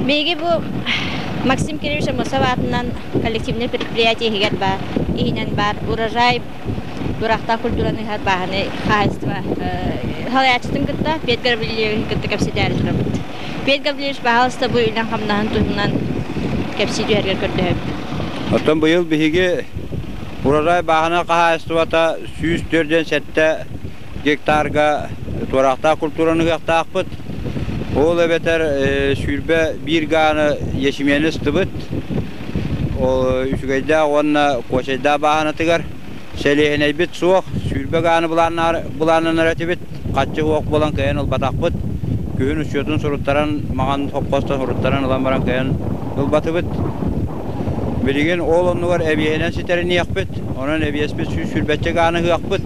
Биһиги бу Максим Кириллович Аммосов аатынан коллективнай предприятие иһигэр баар, иһинэн баар урожай бырахтаах культураны ыһар бааһынай хаһаайыстыба салайааччытын кытта Петр Гаврильевиһы кытта кэпсэтээри турабыт. Петр Гаврильевич баһаалыста бу үлэн-хамнаһын туһунан кэпсии түһэргэр көрдөһөбүт. Оттон быйыл биһиги урожай бааһынай хаһаайыстыбата 147 гектарга туораахтаах культураны ыһыахтаахпыт. Ол эбэтэр 21 гааны ячмени ыстыбыт. Ол үчүгэйдээх уонна куочайдаах бааһынатыгар сэлиэһинэйбит суох, 20 гааны былааннанар этибит. Хаччы суох буолан кыайан ылбатахпыт. Күһүн учуотун суруттаран, маҕан сопхуостан суруттаран ылан баран кыайан ылбатыбыт. Билигин ол оннугар эбиэһинэн ситэриниэхпит. Онон эбиэспит 120 гааны ыһыахпыт.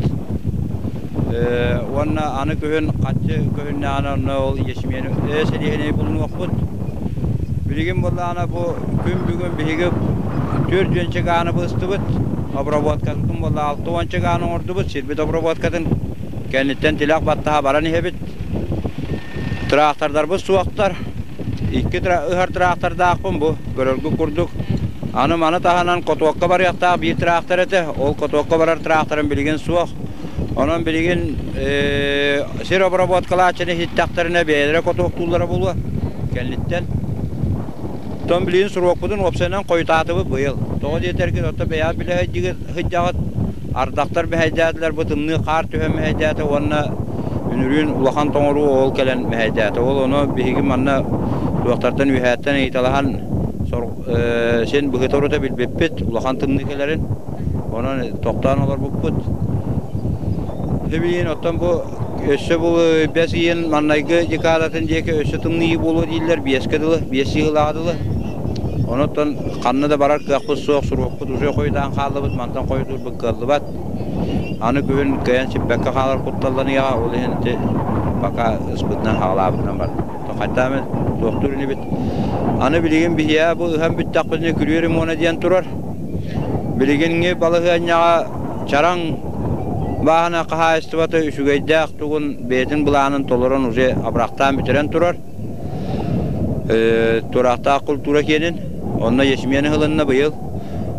Уонна аны күһүн хаччы күһүннэҕинэ онно ол ячмень сэлиэһинэйи булунуохпут. Билигин буоллаҕына бу күн бүгүн биһиги 4 гааны быстыбыт. Обработкатын буолла 60 гааны оҥордубут. Сирбит обработкатын кэнниттэн тилэх баттаһа баран иһэбит. Тыраахтардарбыт суохтар. Икки ыһар тыраахтардаахпын бу, көрөргүт курдук. Аны маны таһынан котуокка барыахтаах биир тыраахтар этэ. Ол котуокка барар тыраахтарым билигин суох. Онон билигин сир обработкалааччыны иһиттэхтэринэ бэйэлэрэ котуоктууллара буолуо кэнниттэн. Оттон билигин суруокпутун уопсайынан хойутаатыбыт быйыл. Тоҕо диэтэргит, оттон бэйэҕит билэ сылдьаҕыт, ардахтар мэһэйдээтилэр, бу тымныы хаар түһэн мэһэйдээтэ уонна үнүрүүн улахан тоҥоруу ол кэлэн мэһэйдээтэ. Ол ону биһиги манна туохтартан үөһээттэн ыйыталаһан син быһыта-орута билбиппит, улахан тымныы кэлэрин. Онон тохтоон олорбуппут. Билигин оттон бу өссө бу бэс ыйын маннайгы декадатын диэки өссө тымныйыы буолуо дииллэр биэскэ дылы, биэс ыйылааҕа дылы. Онон ханна да барар кыахпыт суох, суруокпут уже хойутаан хааллыбыт, мантан хойутуурбут кыаллыбат. Аны күһүн кыайан сиппэккэ хаалар кутталланыаҕа, ол иһин ити пока ыспытынан хаалаабытынан бардым. Хайтаамын туохтуур инибит. Аны билигин биһиэхэ бу ыһан бүттэхпитинэ күрүө ремона диэн турар. Билигиҥҥи балаһыанньаҕа Чараҥ бааһына хаһаайыстыбата үчүгэйдээх тугун бэйэтин былаанын толорон уже абырахтаан бүтэрэн турар. Тураахтаах култуура киэнин. Онно ячмень ыһылынна быйыл.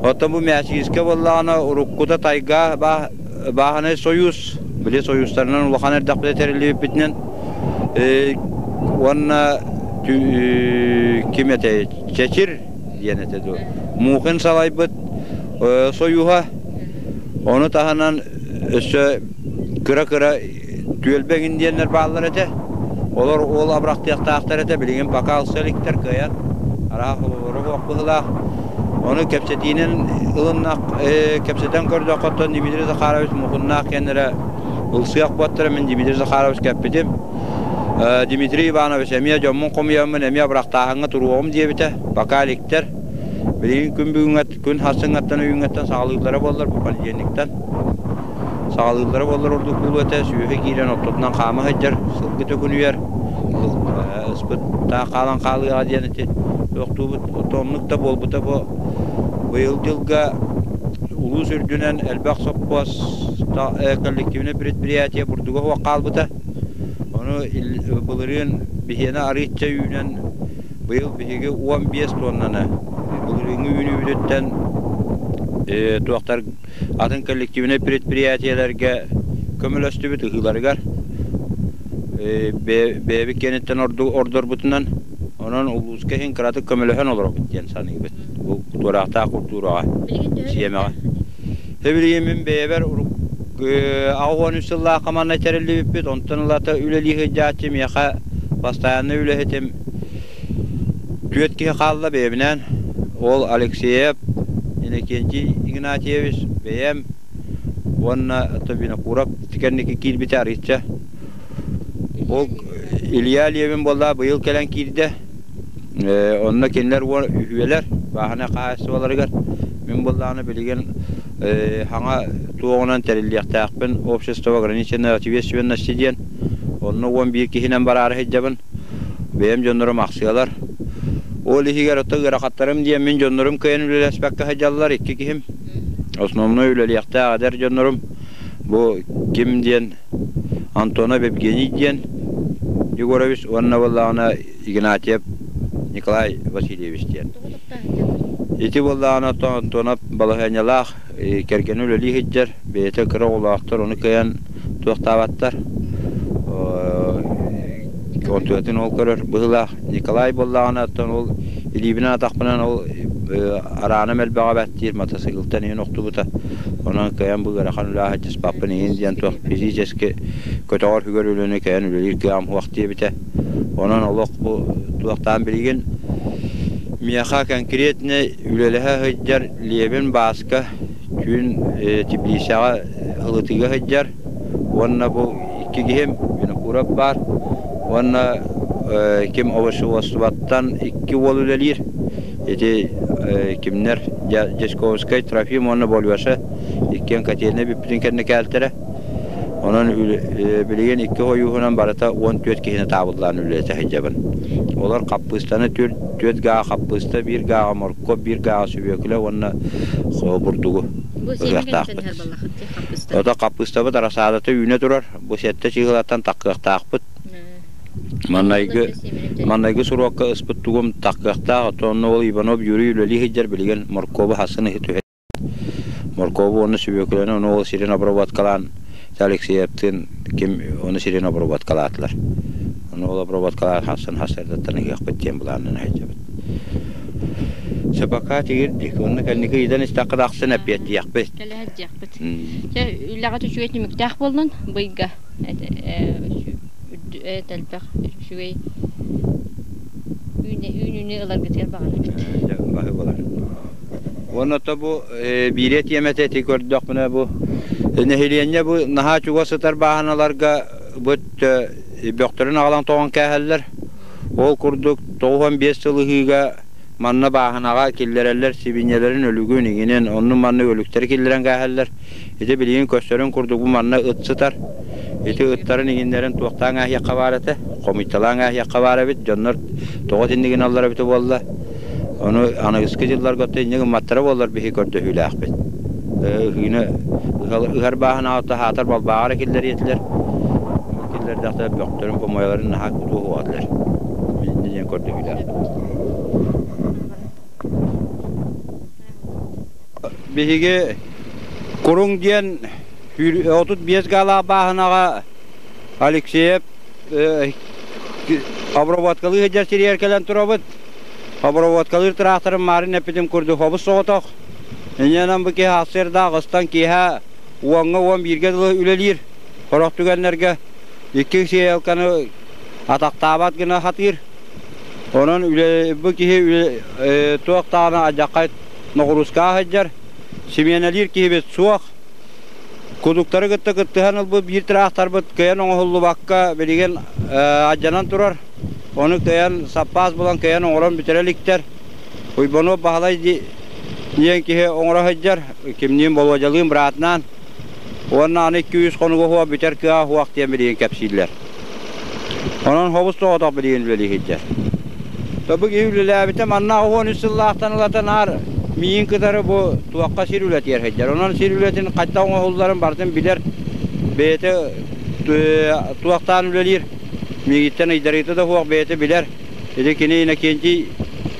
Оттон бу Мээчигискэ буоллаҕына уруккута тайга бааһынай союз, били союзтарынан улахан эрдэхпитэ тэриллибиппитинэн уонна ким этэй Чэчир диэн этэ дуо Мухин салайбыт союһа ону таһынан өссө кыра-кыра түөлбэ эҥин диэннэр бааллар этэ. Олор ол абырахтыахтаахтар этэ, билигин пока ылса иликтэр кыайан араах холобура суох быһыылаах. Ону кэпсэтиинэн ылыннах, кэпсэтэн көрдөххө, оттон Дмитрий Захарович Мухуннаах кэннэрэ ылсыах буоттара мин Дмитрий Захарович кэппитим. Дмитрий Иванович эмиэ дьоммун хомуйаммын эмиэ абырахтааһыҥҥа туруоҕум диэбитэ, пока иликтэр. Билигин күн бүгүҥҥэ күн сарсыҥҥаттан өйүүҥҥэттэн саҕалыыллара буоллар бу понедельниктан саҕалыыллара буоллар ордук буолуо этэ сүөһү киирэн ортотунан хаама сылдьар сылгы төкүнүйэр ыспыт таах хаалан хаалыаҕа диэн ити туохтуубут оннук да буолбута бу быйыл дьылга улуус үрдүнэн элбэх сопхуос коллективнай предприятие бурдуга суох хаалбыта ону былырыын биһиэнэ арыычча үүнэн Быйыл биһиги 15 туоннаны былырыыҥҥы үүнүүбүтүттэн туохтар атын коллективнай предприятиелэргэ көмөлөстүбүт ыһыыларыгар бэйэбит киэниттэн ордорбутунан онон улууска иһин кыратык көмөлөһөн олоробут диэн саныыбыт бу туораахтаах культураҕа сиэмэҕэ. Билигин мин бэйэбэр 83 сыллаахха манна тэриллибиппит, онтон ылата үлэлии сылдьааччы миэхэ постоянно үлэһитим түөрт киһи хаалла бэйэбинээн. Ол Алексеев Иннокентий Игнатьевич, бэйэм уонна Винокуров кэнники киирбитэ арыычча. Ол Илья Левин буолла быйыл кэлэн киирдэ. Онно кинилэр үһүөлэр бааһынай хаһаайыстыбаларыгар мин буоллаҕына билигин хаҥа туоҕунан тэриллиэхтээхпин общество ограниченной ответственности диэн онно 11 киһинэн бараары сылдьабын бэйэм дьоннорум ахсыалар ол иһигэр ото ыарахаттарым диэн мин дьоннорум кыайан үлэлэспэккэ сылдьаллар икки киһим основной үлэлиэхтээх эдэр дьоннорум бу ким диэн Антонов Евгений диэн Егорович уонна буоллаҕына Игнатьев. Николай Васильевич диэн. Ити буоллаҕына Антонов балаһыанньалаах кэргэнэ үлэлии сылдьар, бэйэтэ кыра оҕолоохтор, ону кыайан туохтаабаттар. Онтуйатын ол көрөр быһыылаах. Николай буоллаҕына оттон ол илиибинэн атахпынан ол араанам элбэҕэ бэттиир матасыгылтан иһин охтубута. Онон кыайан бу ыарахан үлэҕэ сылдьыспаппын иһин диэн туох физически көтөҕөр сүгэр үлэни кыайан үлэлиир кыаҕым суох диэбитэ. Онон олох бу туохтаан билигин миэхэ конкретно үлэлэһэ сылдьар Левин Бааска түүн Тбилисиҕэ ылытыыга сылдьар уонна бу икки киһим Винокуров баар уонна ким овощеводствоттан икки уол үлэлиир ити кимнэр Дьячковскай Трофим уонна Болеша иккиэн котельнай бүппүтүн кэннэ кээлтэрэ. Онон билигин икки хойууһунан барыта 14 киһини таабыллаан үлэлэтэ сылдьабын. Олор хаппыыстаны түөрт гаа хаппыыста, биир гааҕа моркуоп, биир гааҕа сүбүөкүлэ уонна бурдугу ыһыахтаахпыт. Ото хаппыыстабыт арасаадата үүнэ турар. Бу сэттэ чыыһылаттан таккыахтаахпыт. Маннайгы маннайгы суруокка ыспыт тугум таккыахтаах, оттон ол Иванов Юрий үлэлии сылдьар билигин моркуобу хасын иһи түһэ Моркуобу уонна сүбүөкүлэни ону ол сирин обработкалаан Алексеевтыын ким ону сирин обработкалаатылар. Ону ол обработкалаан хассан хасырдаттан ыһыахпыт диэн былааннан сылдьабыт. Сапака тигирдик. Онно кэнники ыйдан истэххэ тахсан эппиэттиэхпит. Кэлэһэрдиэхпит. Чэ, үлэҕэ үчүгэй түмүктээх буоллун быйга. Элбэх үчүгэй үүнүүнү ыларгытыгар баҕарабыт. Баһы болар. Уонна то бу биирэ тиэмэтэ ити көрдөхпүнэ бу нэһилиэнньэ бу наһаа чугас сытар бааһыналарга бу бөхтөрүн аҕалан тоҕон кээһэллэр. Ол курдук 95 сыл ыһыыга манна бааһынаҕа киллэрэллэр сибиинньэлэрин өлүгүн иҥинэн онну манна өлүктэри киллэрэн кээһэллэр. Ити билигин көстөрүн курдук бу манна ыт сытар. Ити ыттарын иҥиннэрин туохтаан ааһыахха баар этэ, хомуйталаан ааһыахха баар эбит. Дьоннор тоҕо итинник гыналлар эбитэ буолла. Ону аныгыскы дьылларга оттон инньэ гымматтара буоллар биһи көрдөһүүлээхпит. Ыһыыны ыһар бааһынаҕа хаатар балбааҕа эрэ киллэриэтилэр. Киллэрдэхтэрэ бөхтөрүн, помойаларын наһаа кутуо уһуатылар. Инньэ диэн көрдөһүүлээхпит. Биһиги Куруҥ диэн 35 гаалаах бааһынаҕа Алексеев обработкалыы сылдьар сиригэр кэлэн турабыт. Обработкалыыр тыраахтарым маарын эппитим курдук хобус соҕотох. Инньэнэн бу киһи сарсыарда аҕыстан киэһэ уоҥҥа уон бииргэ дылы үлэлиир. Сорох түгэннэргэ икки сиэйэлканы атахтаабат гына хатыыр. Онон үлэ, бу киһи туох даҕаны алдьархай ноҕуруускаҕа сылдьар. Симиэнэлиир киһибит суох. Кудуктары кытта кыттыһан ылбыт биир тыраахтарбыт кыайан оҥоһуллубакка билигин алдьанан турар. Ону кыайан саппаас булан кыайан оҥорон бүтэрэ иликтэр. Уйбанов Баһылай диэн киһи оҥоро сылдьар, кимниин Болуодьалыын быраатынаан. Уонна аны 200 хонуга суох бүтэр кыаҕа суох диэн билигин кэпсииллэр. Онон хобус соҕотох билигин үлэлии сылдьар. Тобук киһи үлэлээбитэ манна 13 сыллаахтан ылата наар миигин кытары бу туохха сир үлэтигэр сылдьар. Онон сир үлэтин хайдах оҥоһулларын барытын билэр, бэйэтэ туохтаан үлэлиир. Миигиттэн ыйдарыыта да суох бэйэтэ билэр. Ити кини Иннокентий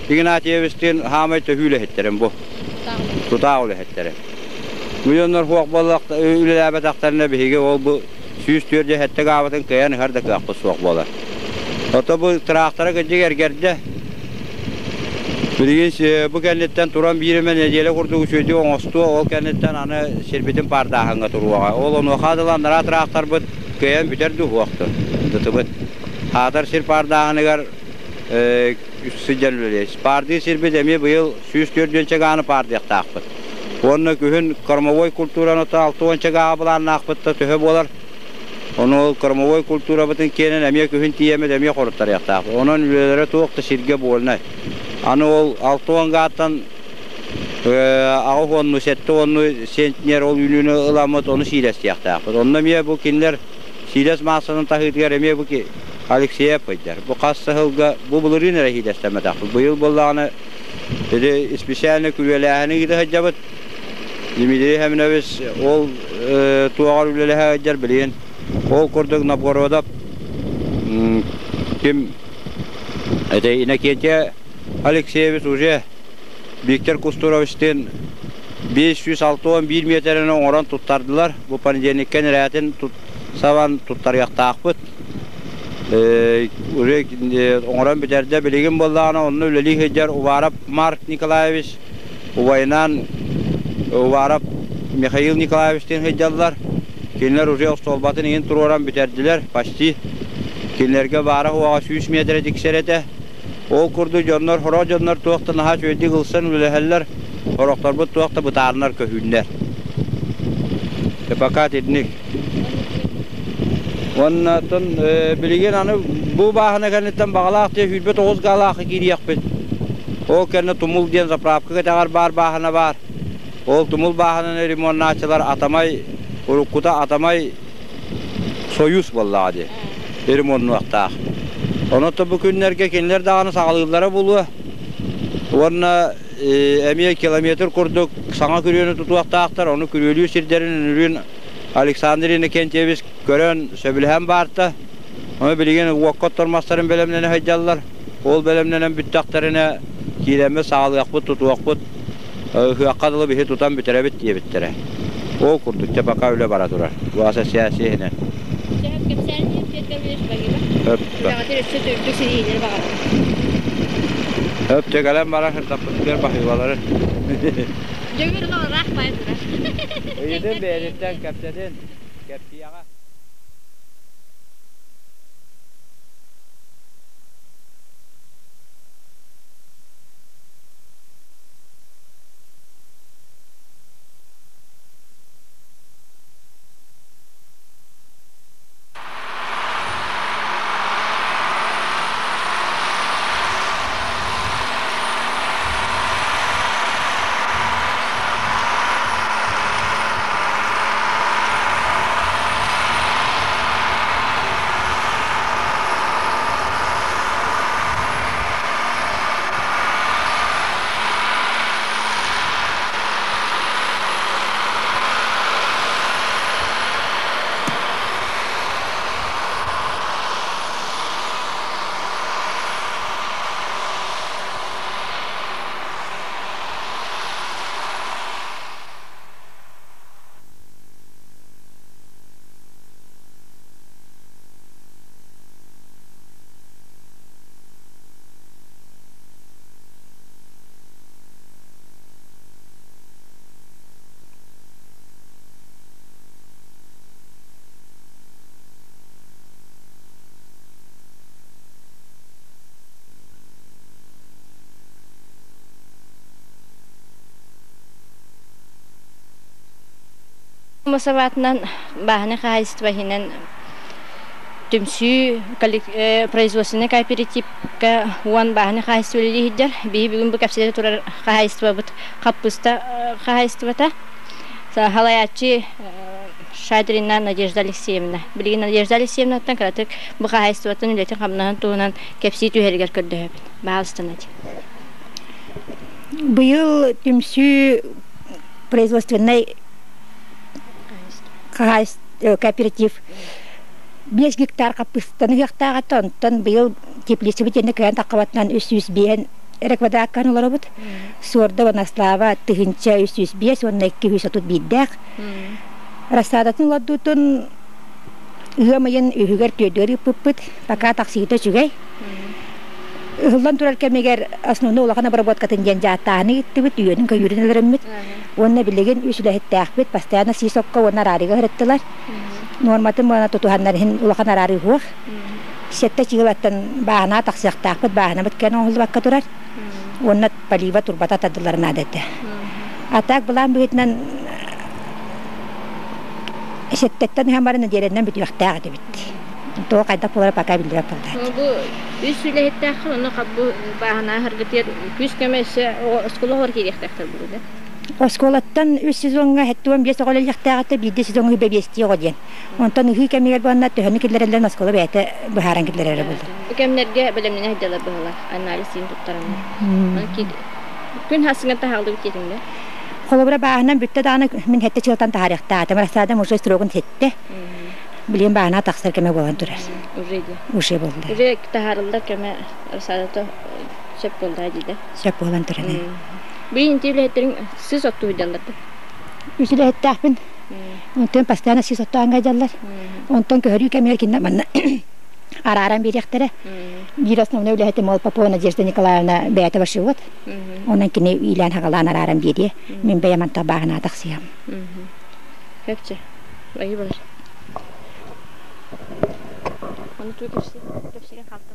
Игнатьевичтыын хаамай төһүү үлэһиттэрим бу. Тутаах үлэһиттэрим. Миллионнар суох буоллах үлэлээбэтэхтэринэ биһиги ол бу 104 сэттэ гаабытын кыайан ыһар да кыахпыт суох буолар. Ото бу тыраахтара кырдьык эргэрдэ. Билигин бу кэнниттэн туран биир эмэ нэдиэлэ курдук үчүгэйдик оҥостуо, ол кэнниттэн аны сирбитин паардааһыҥҥа туруоҕа. Ол онуоха дылы анараа тыраахтарбыт кыайан бүтэр дуу суохтун дытыбыт. Хаатар сир паардааһыныгар сылдьан үлэлиир. Паардыыр сирбит эмиэ быйыл 104 чагааны паардыахтаахпыт. Уонна күһүн кормовой культураны 60 чагааҕа былааннаахпыт да төһө буолар. Ону ол кормовой культурабытын киэнэн эмиэ күһүн тиийэммит эмиэ хоруттарыахтаахпыт. Онон үлэлэрэ туох да сиргэ буольнай. Аны ол 60 гааттан аҕыс уонну, сэттэ уонну центнер ол үүнүүнү ыламмыт ону сиилэстиэхтээхпит. Онно эмиэ бу кинилэр сиилэс маассатын таһыытыгар эмиэ бу Алексеев ыйдар. Бу хас сылга бу былырыын эрэ сиилэстэммэтэхпит. Быйыл буоллаҕына ити специально күрүөлээһини ыыта сылдьабыт. Дмитрий Семенович ол туоҕар үлэлэһэ сылдьар билигин. Ол курдук Новгородов ким это Иннокентия. Алексеевич уже Виктор Кустуровичтыын 561 миэтэрини оҥорон туттардылар. Бу понедельникка нэрээтин сабан туттарыахтаахпыт. Уже оҥорон бүтэрдэ. Билигин буоллаҕына онно үлэлии сылдьар Уваров Марк Николаевич убайынаан Уваров Михаил Николаевичтыын сылдьаллар. Кинилэр уже остуолбатын иһин туруоран бүтэрдилэр почти. Кинилэргэ баара-суоҕа 100 миэтэрэ тиксэр этэ. Ол курдук дьоннор, сорох дьоннор туох да наһаа үчүгэйдик ылсан үлэлэһэллэр, сорохторбут туох да бытаарынар көһүүннэр. Пока итинник. Уонна оттон билигин аны бу бааһына кэнниттэн баҕалаах диэ 29 гаалаахы киириэхпит. Ол кэннэ Тумул диэн заправка кэтэҕэр баар бааһына баар. Ол Тумул бааһынаны ремоннааччылар Атамай, уруккута Атамай Союз буоллаҕа дии, ремоннуохтаах. Онон бу күннэргэ кинилэр даҕаны саҕалыыллара буолуо. Уонна эмиэ километр курдук саҥа күрүөнү тутуохтаахтар, ону күрүөлүүр сирдэрин үнүрүүн Александр Иннокентьевич көрөн, сөбүлэһэн баарта. Ону билигин уокка оттор мастарын бэлэмнэнэ сылдьаллар. Ол бэлэмнэнэн бүттэхтэринэ киирэммит саҕалыахпыт, тутуохпут, ыһыахха дылы биһи тутан бүтэрэбит диэбиттэрэ. Ол курдук дьэ пока үлэ бара турар. Бу ассоциация иһинэн. Кэпсээн Петр Үлэҕитин өссө үрдүк ситиһиилэри баҕарабын. Өп дьэ кэлэн баран сырдаппытыгар баһыыбалары. Дьөгүр ыраах баай турар. Ыйытын бэйэтиттэн кэпсэтин. Кэпсиэҕэ. Мусабаатынан бааһынай хаһаайыстыба иһинэн түмсүү производственнай кооперативка уон бааһынай хаһаайыстыба үлэлии сылдьар. Биһи бүгүн бу кэпсэтэ турар хаһаайыстыбабыт хаппыыста хаһаайыстыбата. Салайааччы Шадрина Надежда Алексеевна. Билигин Надежда Алексеевнаттан кыратык бу хаһаайыстыбатын үлэтин-хамнаһын туһунан кэпсии түһэригэр көрдөһөбүн. Баалыста, Надя. Быйыл түмсүү производственнай кооператив 5 гектар хаппыыстаны ыһыахтааҕыта, онтон быйыл теплицабыт диэнэ кыайан таххабатынан 305 эрэ квадраккан олоробут. Суорда Ванаслава 1305 уонна 231-дээх. Рассадатын олордуутун ыам ыйын үһүгэр түөрдүгэр ыыппыппыт. Пока тахсыыта үчүгэй. Ыһыллан турар кэмигэр основной улахан обработкатын диэн дьааттааһыны ыыттыбыт, үөнүн көйүүрүн өлөрөммүт. Уонна билигин үс үлэһиттээхпит, постоянно сисокка уонна араарыыга ыһырыттылар. Нуорматын уонна тутуһаннар иһин улахан араарыы суох. Сэттэ чыылаттан бааһынаа тахсыахтаахпыт, бааһынабыт кэн оҥоһуллубакка турар. Уонна полива турбата тардыллар наада этэ. А так былаан быһыытынан сэттэттэн ыһан баран нэдиэлэннэн бүтүөхтээх этибит. Туох хайдах буолара пока биллибэт буолла. Бу үс үлэһиттээххин, онно бу бааһынаа харгытыгар күүс көмө өссө оскуола оҕолор киириэхтээхтэр буолуо Оскуолаттан үс сезоҥҥа 75 оҕо үлэлиэхтээҕитэ, биирдэ сезоҥҥа бэбиэстии оҕо диэн. Онтон ыһыы кэмигэр буонна төһөнү киллэрэллэрин оскуола бэйэтэ быһааран киллэрэрэ буолла. Бу кэмнэргэ бэлэмнэнэ сылдьаллар быһыылаах, анализ син туттараннар. Күн хасыҥа таһаалдыбыт диэтиҥ да? Холобура бааһынан бүттэ даҕаны мин сэттэ чылтан таһаарыахтаатым. Рассадам уже срогун ситтэ. Билигин бааһына тахсар кэмэ буолан турар. Уже ди. Уже буолла. Уже таһаарыллар кэмэ рассадата. Сөп буолла диде. Сөп буолан туран. Билин үлэһиттериң сыс оттуу дьаллар да? Үс үлэһиттээхпин. Онтон постоянно сыс оттоон дьаллар. Онтон көһөрүү кэмигэр кинилэр манна арааран биэриэхтэрэ. Биир основной үлэһитим ол Попова Надежда Николаевна бэйэтэ вошивот. Онон кини иилээн-хагалаан арааран биэриэ. Мин бэйэм антах бааһына тахсыам. Хөпчө. Айы болар. Оны туу кепси, кепсиген халта.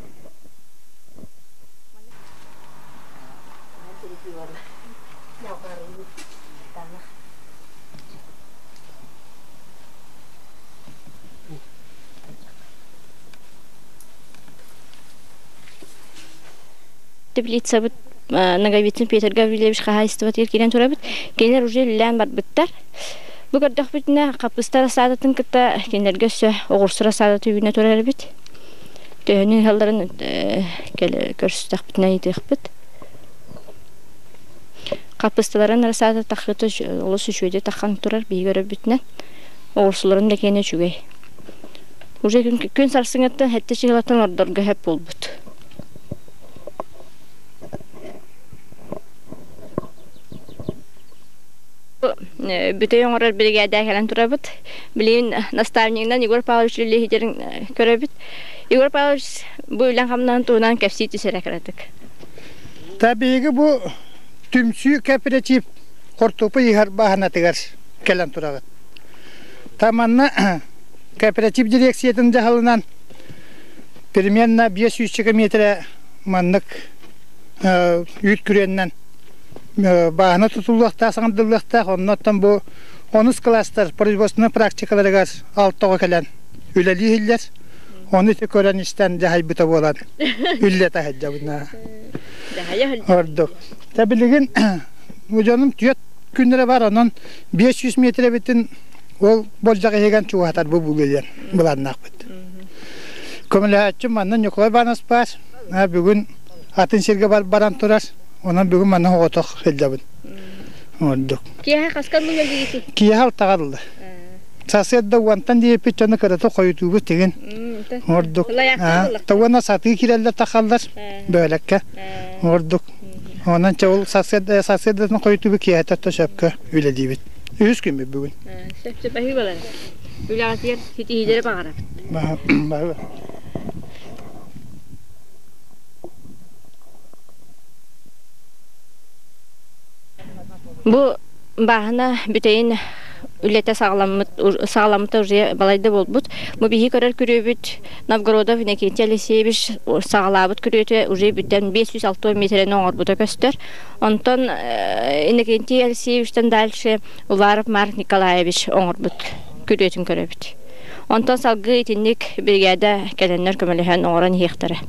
Теплицабыт Ноговицын Петр Гаврильевич хаһаайыстыбатыгар киирэн турабыт. Кинилэр уже үлэлээн барбыттар. Бу көрдөхпүтүнэ хаппыста рассадатын кытта кинилэргэ өссө оҕурсу рассадата үүнэ турар эбит. Төһөнү ыһалларын көрсүтэхпитинэ ыйытыахпыт. Хаппысталарын рассада таххыта олус үчүгэйдик таххан турар биһиги көрөрбүтүнэн. Оҕурсуларын да киэнэ үчүгэй. Уже күн сарсыҥҥыттан сэттэ чыһылаттан ордорго сөп буолбут. Бүтэй оҥорор биригээдэ кэлэн турабыт. Билигин наставнигынан Егор Павлович үлэлиһитерин көрөбүт. Егор Павлович бу үлэн хамнаһын туһунан кэпсии түсэрэ кыратык. Табиги бу түмсүү кооператив хортуоппуй ыһар бааһынатыгар кэлэн тураҕыт. Таманна кооператив дирекциятын дьаһалынан примерно 500 метрэ маннык үүт күрүөннэн бааһына тутуллуохтаах, саҥардыллыахтаах. Оннуттан бу онус класстар производственнай практикаларыгар алтаҕа кэлэн үлэлии иһиллэр. Ону ити көрөн истэн дьаһайбыта буолан үллэтэ сылдьабын. Ордук. Та билигин бу дьонум түөрт күннэрэ бар, онон 500 метр эбитин ол болдьох иһигэн чугаһатар бу булуо диэн былааннаахпыт. Көмөлөһөөччүм манна Ньукулай Иванович баар. Бүгүн атын сиргэ баран турар. Онон бүгүн манна оҕотох сылдьабын. Ордук. Киэһэ хаскан бу үлэлиигитий? Киэһэ алтаҕа дылы. Сарсыарда уонтан диэппит дьону кырата хойутуубут тигин. Ордук. Уонна сатыы киирэллэр тахаллар бөөлөккө. Ордук. Онон чэ ол сарсыарда сарсыардатын хойутуубут киэһэтэ то сөпкө үлэлиибит. Үһүс күммүт бүгүн. Сөп сөп аһыы балар. Үлэҕитигэр ситиһиилэри баҕарабыт. Баҕа. Бу бааһына бүтэйин үлэтэ саҕаламмыт саҕаламмыта уже балайда буолбут. Бу биһи көрөр күрүөбүт Новгородов Иннокентий Алексеевич саҕалаабыт күрүөтэ уже бүтэн 560 миэтэрэни оҥорбута көстөр. Онтон Иннокентий Алексеевичтан дальше Уваров Марк Николаевич оҥорбут күрүөтүн көрөбүт. Онтон салгыы итинник биригээдэ кэлэннэр көмөлөһөн оҥорон иһиэхтэрэ.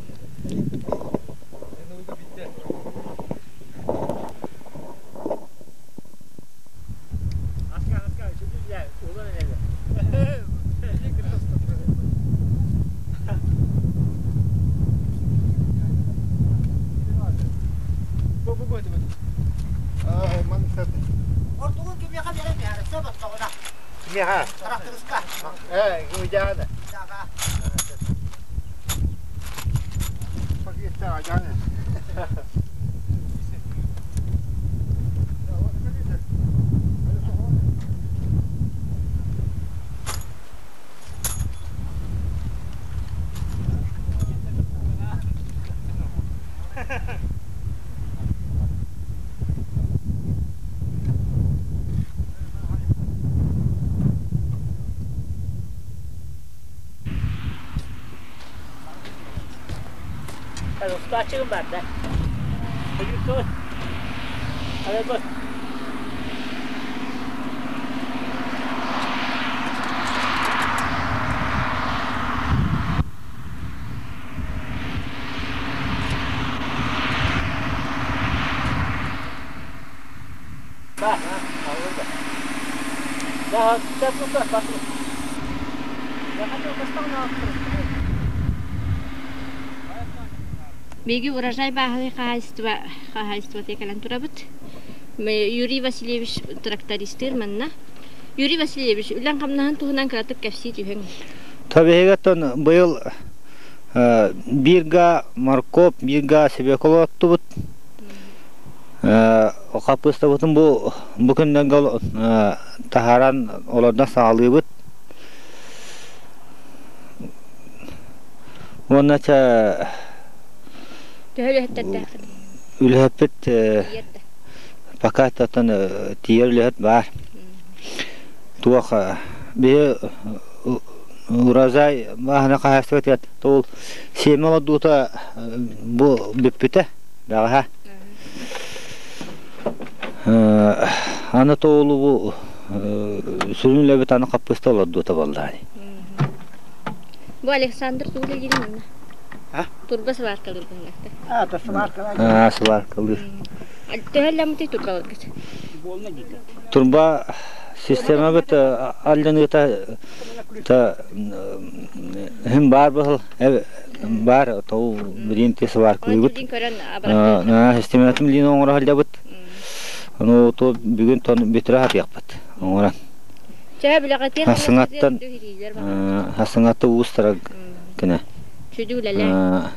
Биһиги урожай бааһынай хаһаайыстыба хаһаайыстыбата кэлэн турабыт. Юрий Васильевич трактористыыр манна. Юрий Васильевич, үлэҥ хамнаһын туһунан кыратык кэпсии түһүҥ. Табиһигаттан быйыл Биир га моркуоп, биир га свекла оттубут. Хаппыыстабытын бу бу күннэргэ таһааран олордон саҕалыыбыт. Уонна чэ Төһө үлэһиттэрдээххит? Үлэһиппит пока оттон тиийэр үлэһит баар. Туох биһи урожай бааһына хаһаайыстыбатыгар ол сиэмэ олордуута бу бүппүтэ бэҕэһээ. Аны тоолу бу сүрүн үлэбит аны хаппыста олордуута буолла. Бу Александр тугу үлэлиирин манна? Турба сваркалыыр быһыылаахтар. Аа, сваркалыыр. Төһө ылламмытый турбаларгыт? Турба системабыт алдьаныыта та хим баар быһыл баар тоу билин те сваркалыыбыт. Систематын билин оҥоро сылдьабыт. Ону то бүгүн тон бүтүрэ хатыахпыт оҥорон. Хасыҥаттан хасыҥатта уустара кene. Чүдү үлэлээ.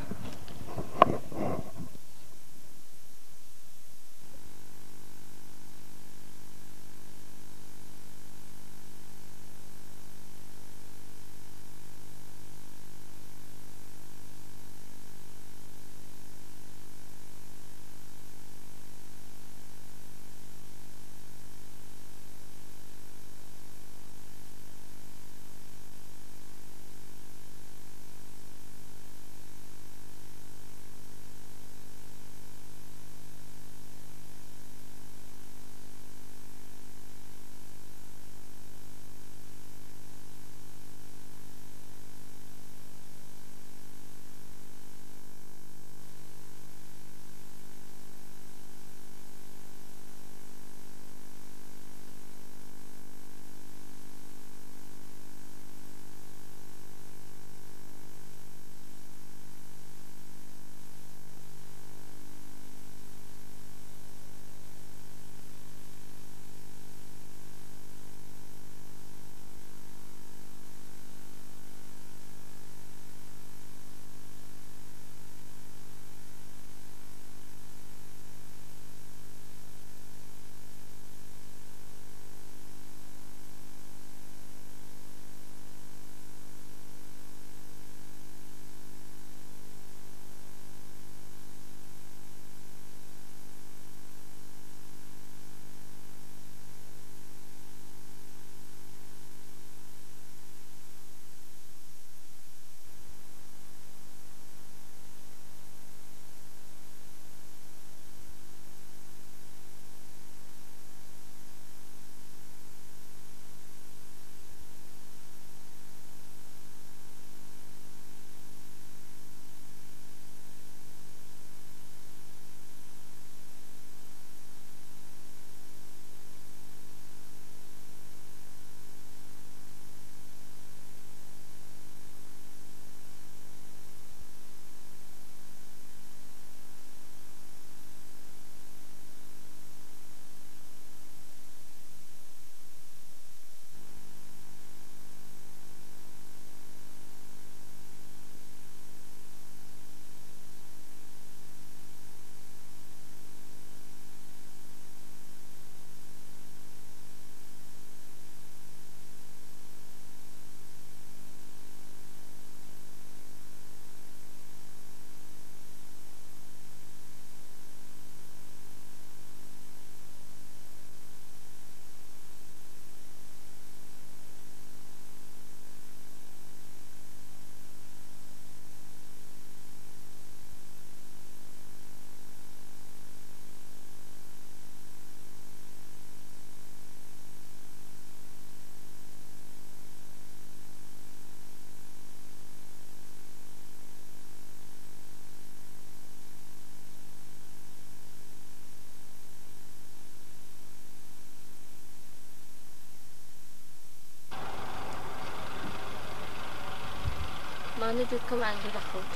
Маны дьуккам ангы таххыбыт.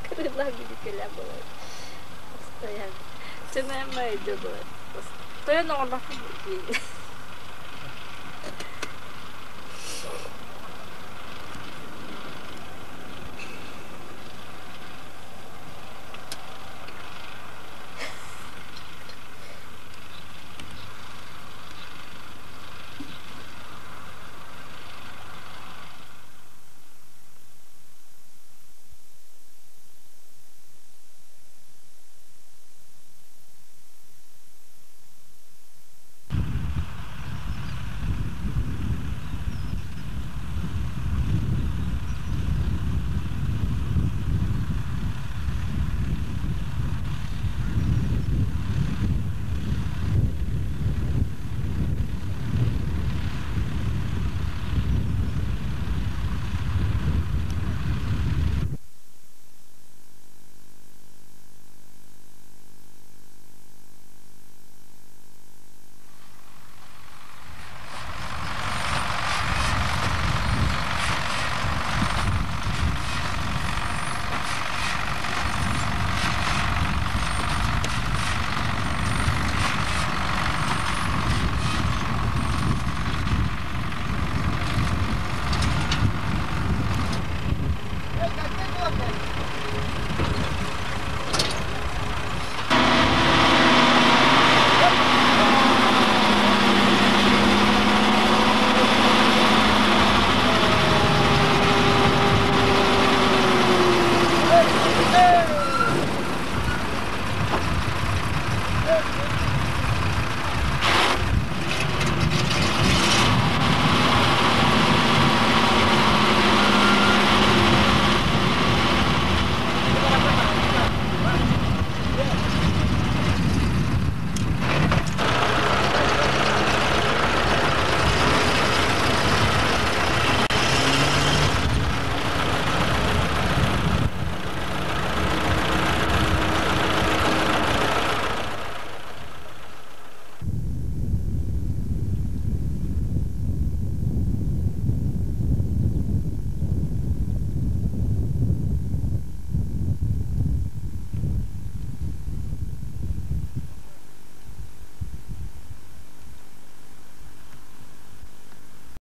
Крыла биликеле болот. Постоянно. Сымама өйдө болот. Тойон оҥорбакка